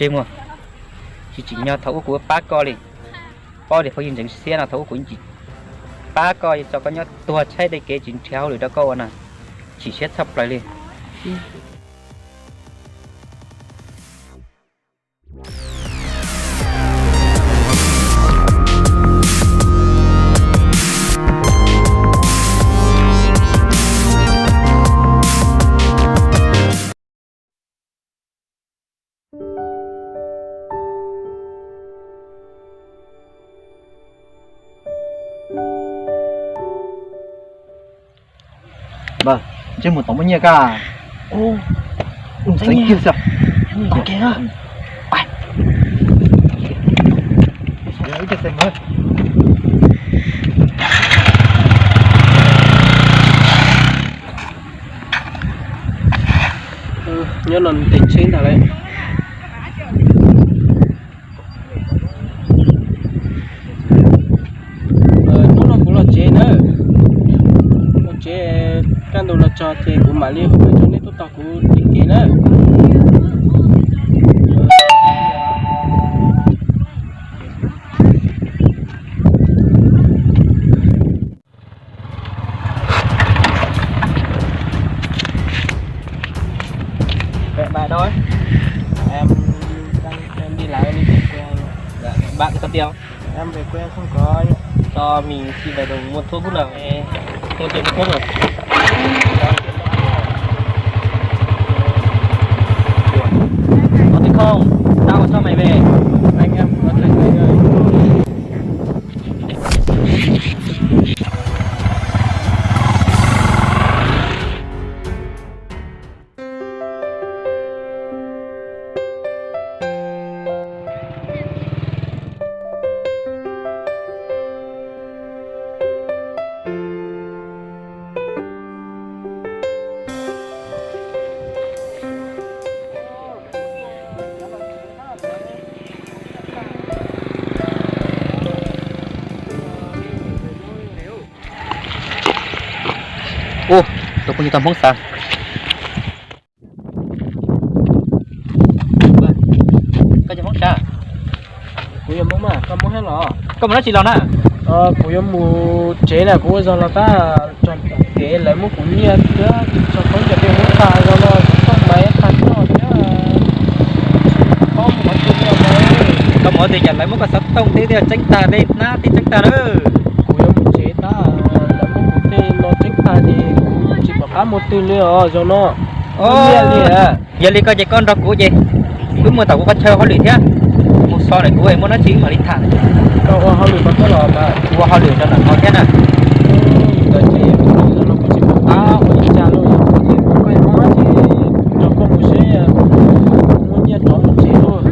Ntsej muag, tsis tsim nyog thaum ub kuv pab koj li. Paub tias phooj ywg ntxeev siab no, thaum ub kuv tsis pab koj, tso koj nyob tuag tshaib tej kev tsis nrhiav hauj lwm rau koj ua no, chim siab tshaj plaws li. Ntsej muag tom muaj nyiaj kag. Nyob no tes tsheb ntag lawm. Hnub no kuv los tsev nawb, los tsev, kaj ntug los tso ces kuv mam li hu rau nej tuaj tos kuv tim kev nawb. Bạn đó, em đang, đang đi lại đi về quê. Dạ, bạn có tiền không? Em về quê không có. Cho mình xin vài đồng mua thuốc hút nào. Mua tiền mua thuốc rồi. Có tiền không? Tao còn cho mày về. Anh em có tiền về rồi. Ua, tus phooj ywg tau Hmoob xav. Koj cov Hmoob xav. Kuv yog Hmoob mas koj Hmoob thiab los? Koj mus dab tsi los na? Kuv yuav mus tsev na, kuv ua zog los tab txog kev lawv muab kuv nyiag thiab tso khaub ncaws tej muab tag zog no, kuv txoj maiv tag toj thiab. Koj mus tias cas lawv muab koj xov tooj tej tseeb tag, tej hnab tej tseeb tag na. Kuv yuav mus tsev tab, lawv muab kuv tej no tseeb tag ces kuv tsis pom qab mus twg li os zog no. Yog li koj ces koj nrog kuv ces wb mus tom kuv qhov chaw hauj lwm thiab, mus so ntawm kuv muaj dab tsi wb mam li tham. Koj ua hauj lwm mas koj los mas. Kuv ua hauj lwm rau ntawm no thiab na. Ntawd ces kuv los kuv tsis pom qab ua li cas lauj, yog koj ces koj mus dab tsi, nrog koj mus seb, muab nyiaj rov mus tsev lauj.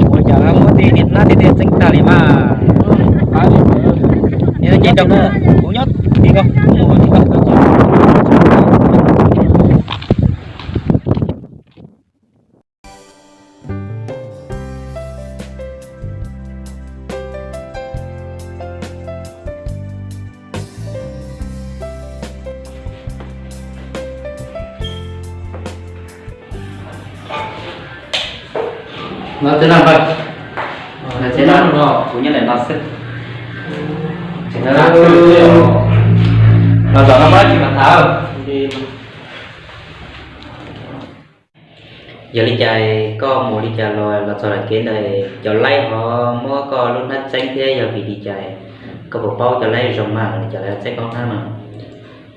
Ua cas muab tej niag hnab tej tej tseeb tag li mas. Kuv nyob tim ko, kuv mus tim ko. No tsis nag npawg, tsis nag no kuv nyob ntawm no xwb. Los tom no muaj dab tsi mas tham. Yog li cas koj mus li cas los los txog lawm kev ntawd, cov laib ho muab koj lub hnab txeeb thiab yog vim li cas? Koj puas paub cov laib zoo mas li cas lawv txeeb koj hnab no?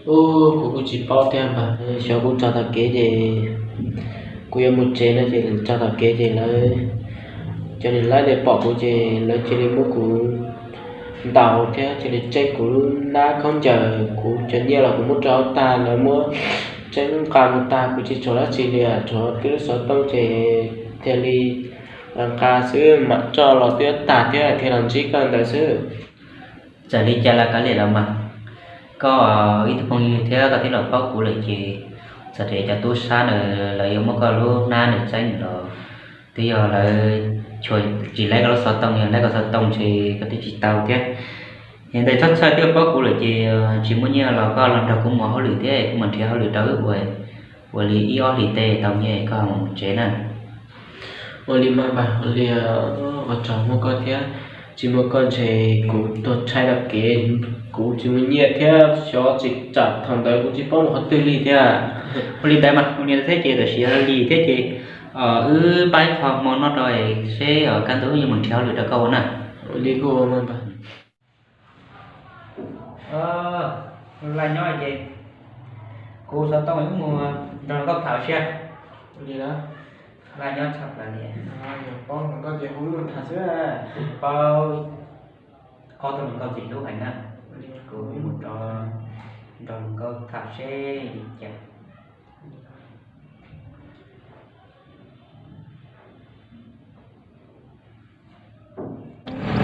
Ub, kuv kuj tsis paub thiab npawg, xyov kuv txog tom kev ces kuv yuav mus tsev no ces txog tom kev ces lawv, cov niag laib ntawd pom kuv ces lawv cia li muab kuv ntaus thiab cia li txeeb kuv lub hnab khaub ncaws, kuv cov nyiaj los kuv muab rau tag, lawv muab tseeb nqa mus tag, kuv tsis tshuav dab tsi li, tshuav tib lub xov tooj ces thiaj li nqa xwb, mam coj los twb tag thiab thiaj los ntsib koj ntawd xwb. Txawm li cas los kav liam los mas, koj ib tug phooj ywg thiab koj twb los paub kuv lawm ces txawm tias cov tub sab ntawd lawv yuav muab koj lub hnab ntawd txeeb los twb yog lawv tsis laib koj lub xov tooj, yog laib koj xov tooj ces koj twb tsis tau thiab. Yog ntawd txhob txhawj, twb paub kuv lawm ces tsis muaj nyiaj los koj los nrog kuv mus hauj lwm thiab kuv mam nrhiav hauj lwm rau wb ua. Ua li ib ob hlis tej tau nyiaj koj mus tsev na. Ua li mas npawg, ua li, ua tsaug muaj koj thiab, tsis muaj koj ntshe kuv tuag tshaib rau kev, kuv tsis muaj nyiaj thiab xyov tsis tsam thaum ntawd kuv tsis paub mus qhov twg li thiab. Ua li ntawd mas ua li ntawd thiab ces tam sim yog lig thiab ces wb pab ib qho hmo noj rau seb kaj ntug wb yuav mus nrhiav hauj lwm rau koj ua na. Ua li kuj ua mas npawg. Laj nyob ces kuv xov tooj wb mus nrog hluas nkauj tham ua si. Ua li na. Laj nyob tshaj plaws li. Yog paub hluas nkauj ces hu wb mus tham xwb. Paub ob tug hluas nkauj ntxim hlub heev na. Kuv mus rau nrog hluas nkauj tham seb li cas.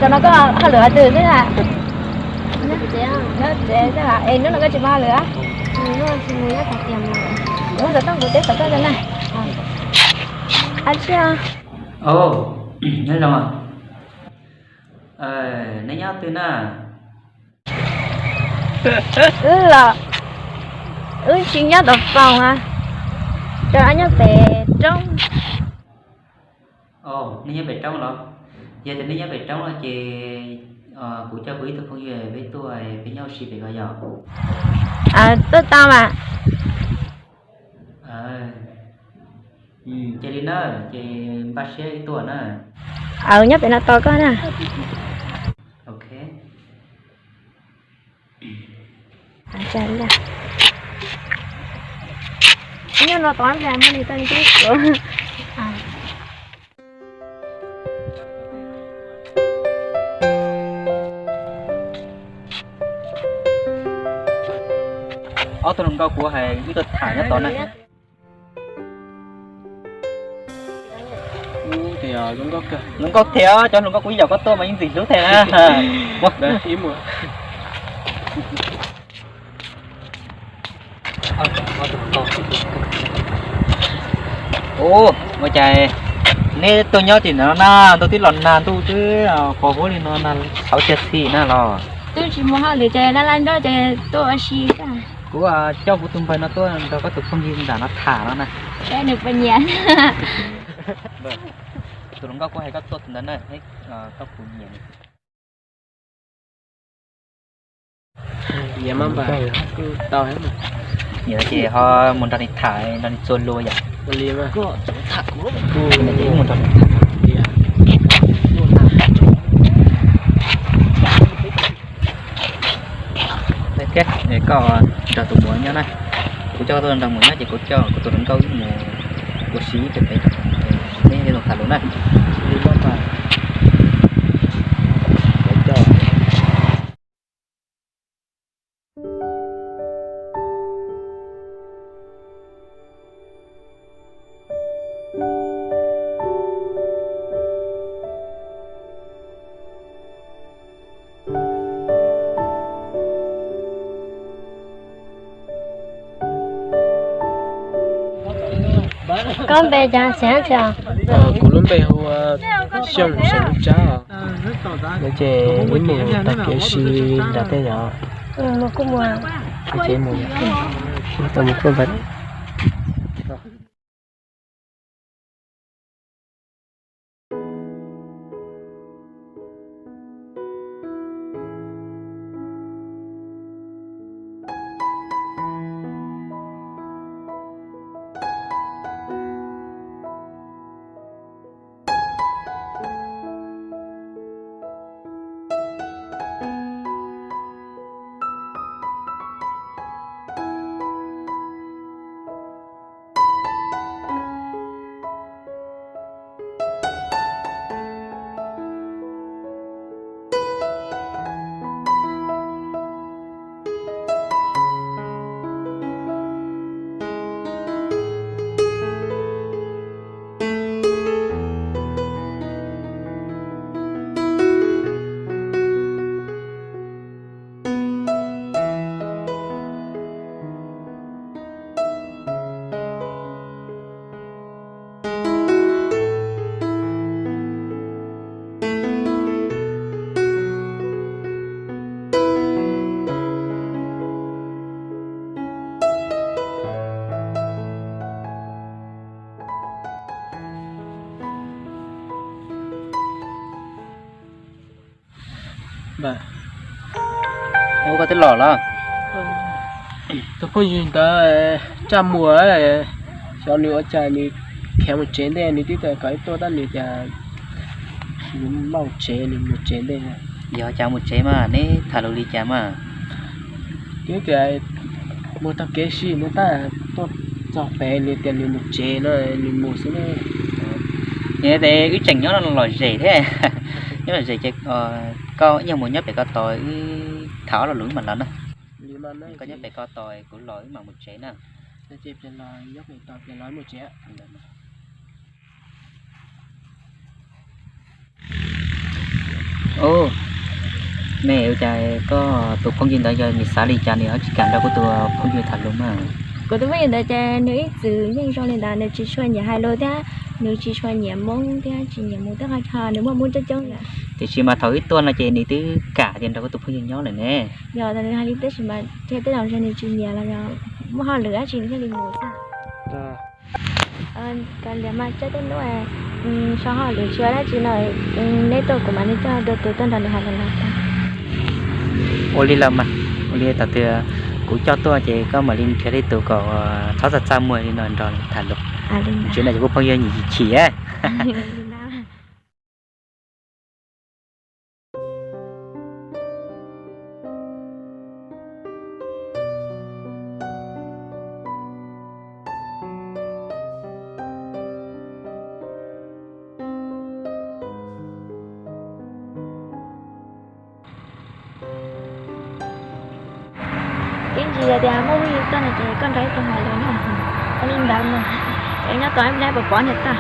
Tam no koj hauj lwm hais twg xwb na? Nyob tsev xwb. Es hnub no koj tsis muaj hauj lwm? Ua xov tooj kuv teb tom koj na. Ab tsi. Nyob zoo. Nej nyob twg na? Wb los, wb tsis nyob tom foos, rau nyob pem roob. Nej nyob pem roob los? Yog tias nej nyob pem roob no ces kuv coj kuv ib tug phooj ywg peb tuaj peb nyob ua si pem ko yog? Tuaj tau mas. Cia li na, ces npaj siab ib tuaj na. Nyob pem no tos koj na. Ok. Nyob no tos muaj li tau ntib kuv. Ob tug hluas nkauj kuv hais wb tuaj tham nyob tod na. Hluas nkauj thiab, cov hluas nkauj kuv yaum koj tuaj mas yeej ntxim hlub thiab na. Ua cas neb tuaj nyob tim no na, ntuj twb los nag ntuj twb qhuav huab li no na, txhawv tiag txhij na los. Twb tsis muaj hauj lwm ces laj laj nrob ces tuaj ua si. Kuv coj kuv tus npawg no tuaj nrog koj tus phooj ywg nram no tham no na. Saib nws puas nyiam. Tus hluas nkauj kuv hais koj tuaj tus ntawd na, koj puas nyiam? Nyiam ces ho mus nrog nws tham, nrog nws txuas lus yom. Mus nrog nws tham. Thiab koj nrog tus muam nyob na. Kuv coj koj tuaj nrog muam nyob ces kuv coj kuv tus hluas nkauj wb mus ua si ib pliag pem, neb los tham lus na. Koj npe cas xeem tsi? Kuv lub npe hu ua Xyooj xeem Tsab. Ces wb mus tag kev si nram tej yom. Ces mus, tau mus kuj npawg. Ua koj twb los los? Tus phooj ywg ntawd Tsaj Muas, xyov nws ua cas nws khiav mus tsev ntej, nws twb tias kom wb tuaj tab nws tias nws mus tsev, nws mus tsev ntej. Yog cas mus tsev mas neb tham lus li cas mas? Twb tias mus taug kev si nws tab tuaj txog pem nws tias nws mus tsev no, nws mus xwb ne. Nws tias wb tseem nyob lom zem thiab, nyob lom zem ces koj nyob mus nyob pem ko tos wb tham ob lo lus wb mam los na. Koj nyob pem ko tos kuv los wb mam mus tsev na. Ub, ne ua cas koj tus phooj ywg ntawd yog nws xav li cas nws ho tsis kam nrog kuv tus phooj ywg tham lus mas? Kuv tus phooj ywg ntawd ces nws ib txwm yeej zoo li ntawd, nws tsis tshua nyiam hais lus thiab, nws tsis tshua nyiam Hmoob thiab tsis nyiam mus tej qhov chaw nws muaj Hmoob coob coob li. Tiam sis mas thaum wb tuaj no ces nws twb kam tias nrog kuv tus phooj ywg nyob lawm ne. Yog nws hais li tab sis mas tej zaum ntshe nws tsis nyiam los yog muaj hauj lwm dab tsi nws thiaj li mus xwb. Kav liam mas tsaib tej hnub so hauj lwm tsis ua dab tsi no, neb tuaj kuv mam li coj dua tus tuaj nrog nws hais lus los tau. Ua li los mas, ua li thaum twg kuv coj tuaj ces koj mam li nrhiav ib tus kom txhob txaj txaj muag li no nrog tham lus. Tsis no ces kuv phooj ywg nyiam chim. Ib ntsis yog tias muaj phooj ywg tuaj no ces koj nrog ib tug hais lus no. Ua li ntawd mas, es nyob tod ib pliag puas pom niam toj.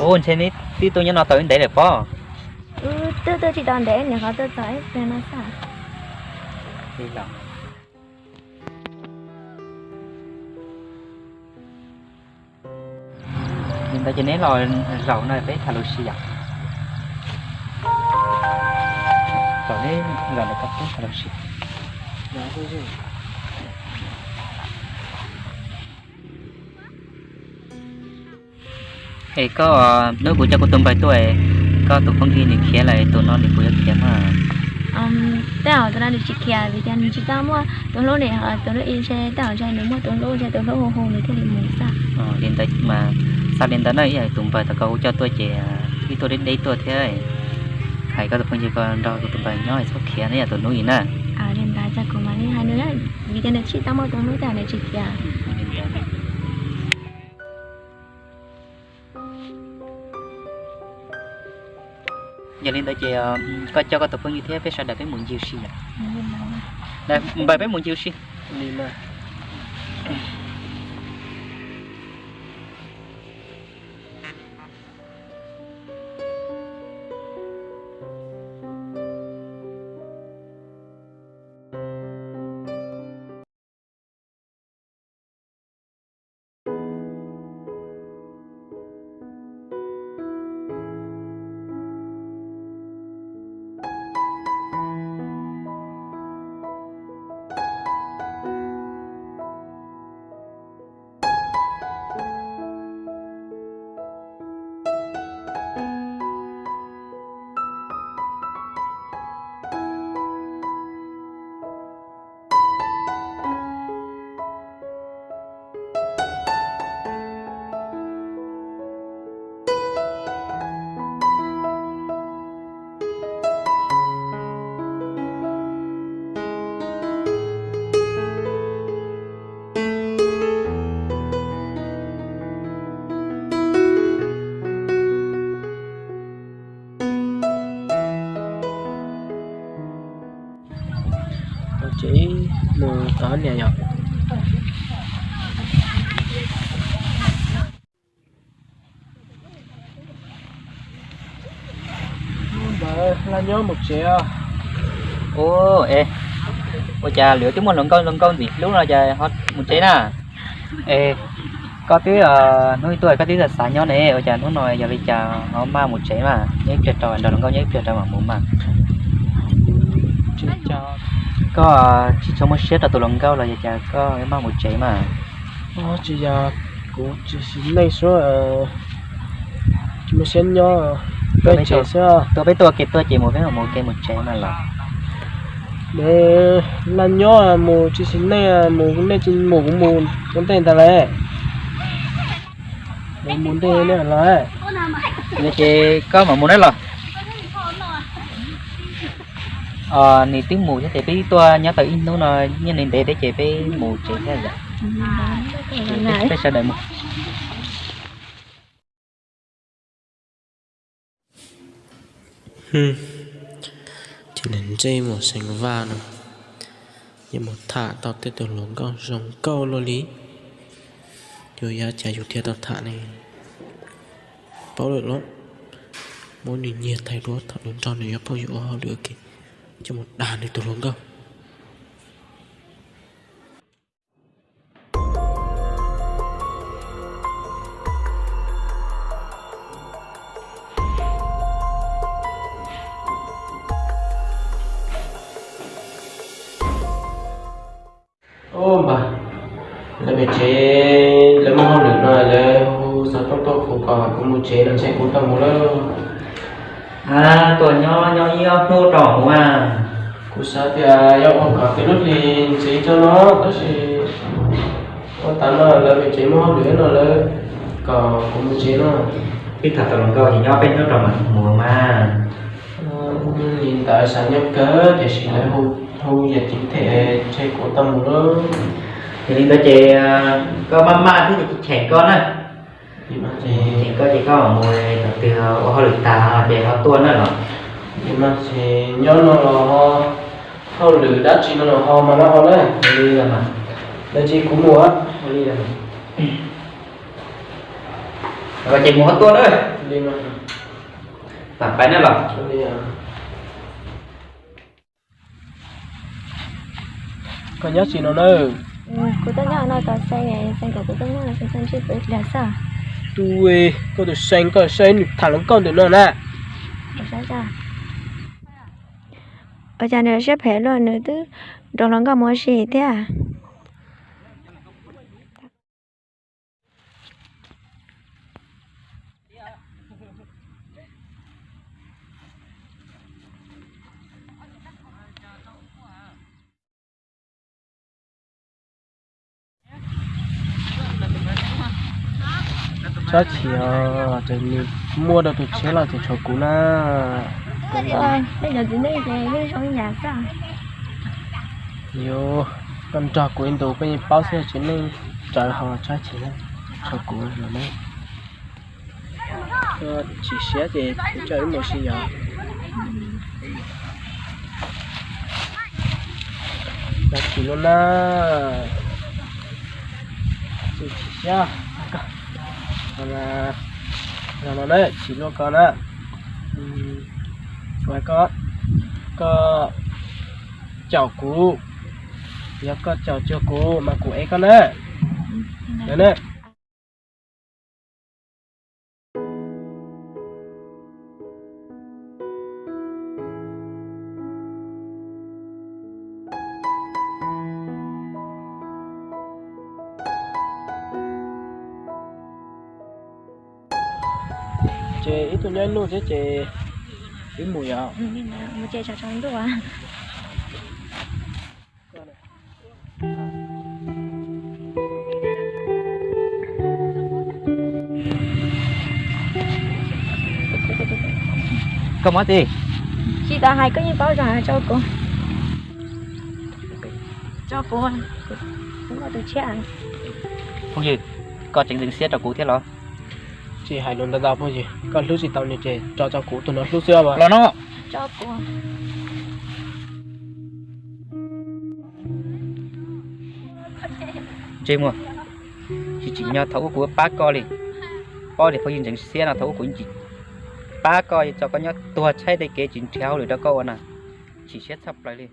Ub, ntshe neb twb tuaj nyob no tau ib ntev lawm pob? Wb twb tuaj tsis tau ntev, nyuam qhuav tuaj txog ib pliag no xwb. Li ntawd ces neb los zaum no peb tham lus si yom. Zaum neb zaum ntawm ko peb tham lus si. Es koj, hnub kuv coj kuv tus npawg tuaj, koj tus phooj ywg nws khiav lawm, tus no nws puas yuav khiav mas? Tej zaum tus no nws tsis khiav vim tias nws tsis tau muaj tus hlub ne, tus hlub ib ntshe tej zaum ntshe nws muaj tus hlub, ntshe tus hlub hu hu nws thiaj li mus xwb. Li ntawd mas, xav li ntawd na, ib yam tus npawg tom ko kuv coj tuaj ces wb tuaj deb deb tuaj thiab. Hais koj tus phooj ywg ko nrog kuv tus npawg nyob txhob khiav ne yom tus hnub ib na. Li ntawd ces kuv mam li hais nws, vim tias nws tsis tau muaj tus hlub tej zaum nws tsis khiav. Yog li ntawd ces koj coj koj tus phooj ywg thiab peb sawv daws peb mus ncig si yom. Npawg, peb mus ncig si. Tsev mus tod niam yom. Ntawd la nyob mus tsev. Ua, es, ua cas lwm twb muaj hluas nkauj hluas nkauj ntxim hlub no cas ho mus tsev na? Es, koj twb, hnub ib tuaj koj twb xav nyob ne, ua cas hnub no yog li cas ho maj mus tsev mas? Nyob ib pliag rau nrog hluas nkauj nyob ib pliag rau mam mus mas. Koj tsis tshua muaj siab rau tus hluas nkauj los yog cas koj maj mus tsev mas? Tsis yog, kuv tsis xis neej suab, tsis muaj siab nyob, peb tsev xwb. Tua peb tuaj ke tuaj ces mus, peb mus ke mus tsev mas los. Laj nyob mus tsis xis neej, mus nej tsis mus kuv mus ua ntej ntag lauj. Mus ntej nej los. Ces koj mam mus na los. Nws twb mus thiab ces peb tuaj nyob tau ib hnub no, nyob ntev ntev thiab ces peb mus tsev thiab yom. Peb sawv daws mus. Ces niag ntsej muag Xeev Vaj no yeej mus tham tau tej tus hluas nkauj zoo nkauj luaj li. Yuav yav cas yus thiaj tau tham ne? Paub lawm los, muab nws nyiag thaij duab thaum nws nrog nws yuav phooj ywg ua hauj lwm ua ke, coj mus dag nws tus hluas nkauj. Ub npawg, lawv pem tsev lawv muaj hauj lwm no lawv hu xov tooj tuaj hu kom kuv mus tsev no ntshe kuv tau mus lawm. Tuaj nyob nyob ib ob hnub rau mus mas. Kuv xav tias yuav ua kom tej lub hlis ntxiv tso no tab sis ua tas no lawv pem tsev muaj hauj lwm no lawv kom kuv mus tsev no. Peb tham tau los nkauj ces nyob peb hnub rau mas mus mas. Li ntawd xav nyob kawg tiam sis lawv hu yam ceev them ntshe kuv tau mus lawm. Yog li ntawd ces koj maj maj thiab ces tsis cheem koj na. Cheem koj ces koj mus thaum twg ua hauj lwm tag ces ho tuaj na los. Nyob no los hauj lwm dab tsi no los ho mas no ho na. Li los mas. Ntawd ces kuv mus. Li los mas. Ces mus ho tuaj na. Li mas. Pais na los. Koj nyob tsis no na? Kuv tuaj nyob no tos Xeeb, Xeeb kom kuv tuaj nyob no, Xeeb txawj ntsib kuv ib pliag xwb. Tub, koj tus Xeeb, koj saib nws tham hluas nkauj ntawm no na. Ua cas nws siab phem luaj, nws twb nrog hluas nkauj mus ua si thiab. Tsob chim os, ces nws muaj rau tus tshiab los ces tshuav kuv na. Tej cov txiv neej ces yeej zoo ib yam xwb. Yuav, koj nrog kuv ib ntus koj yeej paub xwb, txiv neej tsawv ho tsob chim, tshuav kuv no ne. Chim siab ces kuv coj wb mus ua si yom. Chim luaj na. Chim siab. Los no na, chim luaj koj na. Koj, koj caum kuv, yog koj caum cuag kuv mas kuv ev koj na. Ces ib tug nyob ib lub thiab ces wb mus yom. Mus ces tsam tsam ntuj. Koj muab tsis? Tsis tau hais koj yeej paub zoo, tso kuv. Tso kuv, kuv muaj tus tshiab. Phooj ywg, koj tseem ntxeev siab rau kuv thiab los? Tsis hais lus ntau ntau phooj ywg, koj hlub tsis tau nws ces tso tso kuv, tus no hlub xwb os. Los no. Tso kuv. Ntsej muag, tsis tsim nyog thaum ub kuv pab koj li. Paub tias phooj ywg ntxeev siab no, thaum ub kuv tsis pab koj, tso koj nyob tuag tshaib tej kev tsis nrhiav hauj lwm rau koj ua na. Chim siab tshaj plaws li.